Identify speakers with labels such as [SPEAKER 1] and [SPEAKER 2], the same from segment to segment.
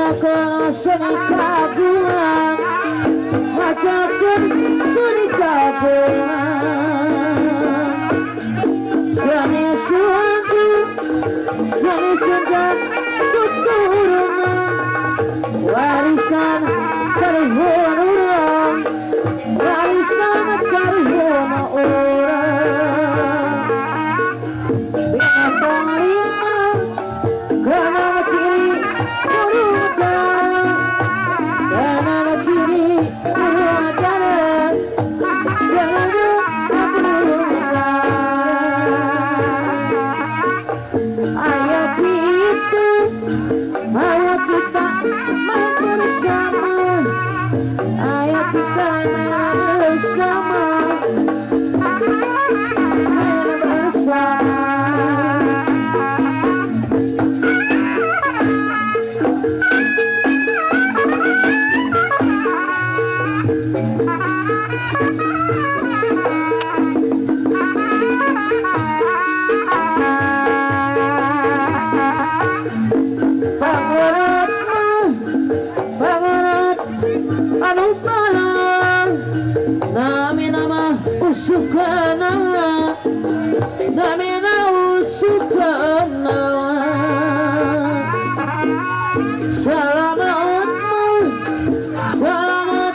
[SPEAKER 1] Ngajakeun seni jagoan, ngajakeun seni jagoan. Seni Sunda, seni Sunda tuturunan, warisan karuhun urang, warisan karuhun urang. Binatang lima, kanan kiri burung dara, kanan kiri burung dara, kanan burung dara. Ayo kita main bersama, ayo kita main bersama, main bersama. Pangarat anu palang, nami nama usukana, nami na usukana. Selamat selamat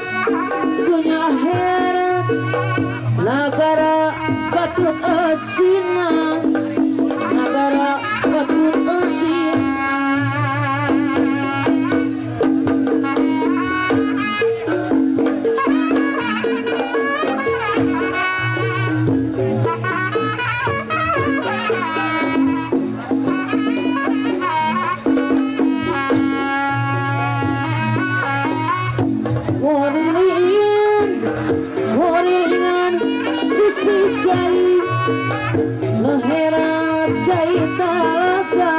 [SPEAKER 1] dunia akhirat, nagara patut asina, nagara patut asina. Gorengan sisi cai, leherat cai talaga.